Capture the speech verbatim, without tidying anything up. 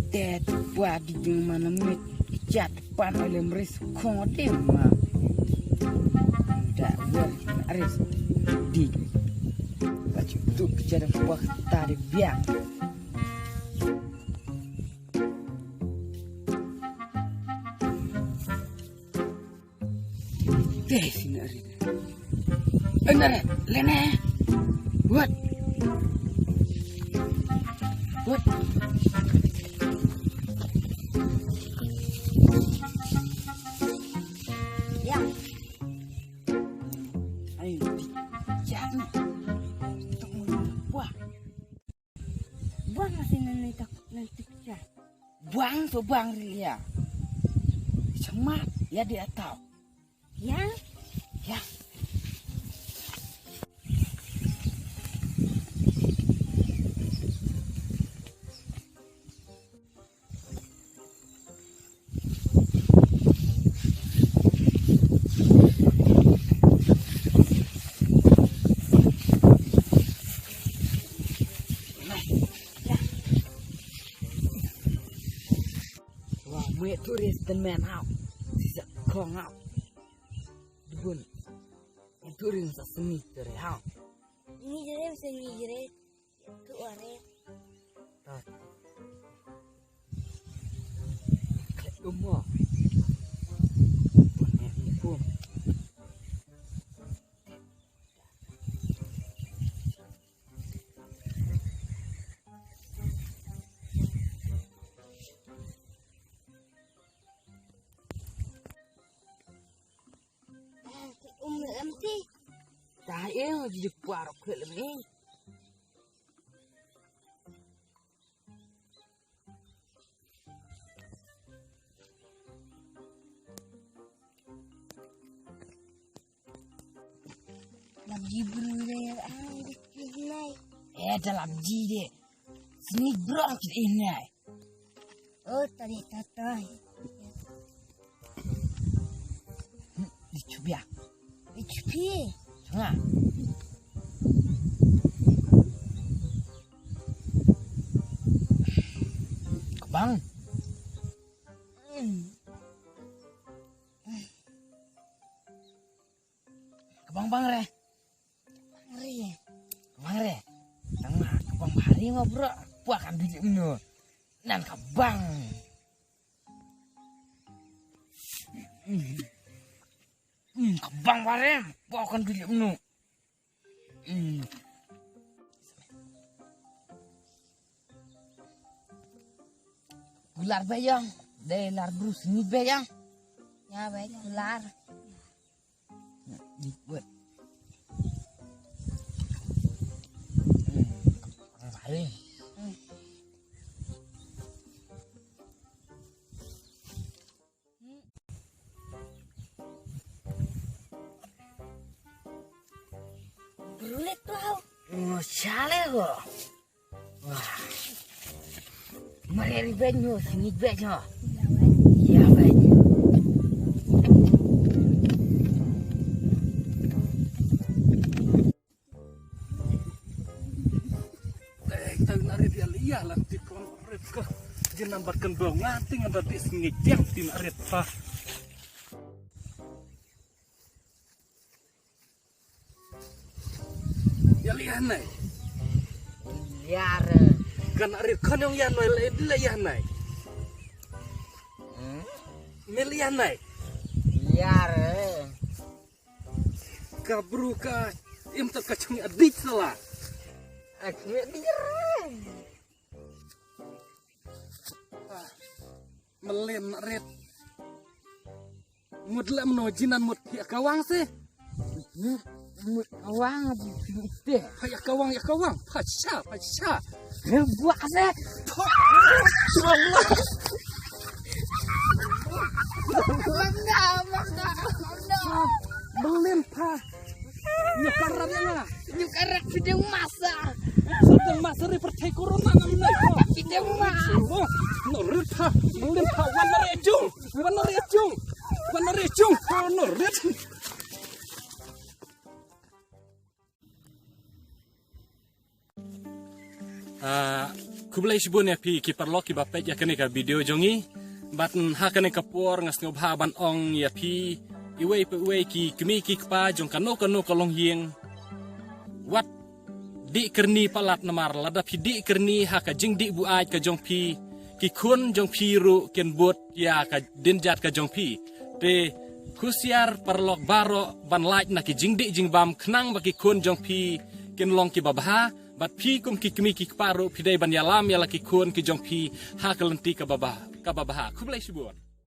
Te tu pua di jong mana mit chat pan olem ris kong de ma. Da wer ris di. Bacu tu chat pua tari biang. Te sini ari. Enare lene. What? What? Ya. Ai, ya tu. Tok mun buah. Buang asi nani tak nanti ya. Buang so buang ri ya. Semat ya dia tahu. Ya. Ya. Wa mwe turis ten men au. Sisa kong au. Dubun. Turis sa seni tere au. Ni jere, seni jere. Tu are. Ah. Klet umur. Buat ni pun. Um, em ti. Ta em ji kwar klet lem. Lam ji bru de, ah, di nai. Eh, dalam ji de. Sini bro, kita ini ai. Oh, tadi tatai. Di chubia. Di chubi. Tengah. Kebang. Hmm. Kebang bang re. Re. Kebang re. Tengah kebang bahari ngo bro. Puak kan bilik menu. Nan kebang. Hmm. Hmm, kebang bare. Puak kan bilik menu. Hmm. Kular bayang. Dei lar brus ni bayang. Ya baik kular. Di buat. Hmm. Kebang bare. Hmm. Brulet tu hau. Oh, chale ko. Wah. Mare ri ben nyo, sini ben nyo. Ya ben. Eh, tang na rit ya lia lan ti kon rit ka. Jin nambat kan bong nga ting anda di sngi jam ti na rit pa. Ya lia nai. Lia re. Kan rit kon yong ya noi le le ya nai. Hmm? Me lia nai. Lia re. Ka bru ka im ta ka chung adik sala. Ak me dir. Melen rit. Mut la mno jinan mut ya kawang se. Mut kawang abu te. Pa ya kawang ya kawang. Pa cha pa cha. Buak se. Banglim pa. Nyu karap ya nga. Nyu karap pideng masa. Pideng masa ri pertai corona nam nai. Pideng masa. No rit pa. Banglim pa wan ri jung. Wan ri jung. Wan ri jung. Wan ri. Ah, Khublei shibun ïa phi ki paralok kiba peit ïa kane ka video jong ngi. Bad ha kane ka por nga sngewbha ban ong ïa phi, iwei pa iwei ki kmie ki kpa jong kano kano ka longïing, wat dih kyrni palat, namar lada phi dih kyrni ha ka jingdih buaid ka jong phi, ki khun jong phi ruh kin bud ïa ka dienjat ka jong phi. Te khusiar paralok baroh ban lait na ki jingdih jingbam khnang ba ki khun jong phi kin long kiba bha, bad phi kum ki kmie ki kpa ruh phi dei ban ïalam ïa la ki khun ki jong phi ha ka lynti kaba bha, kaba bha. Khublei shibun.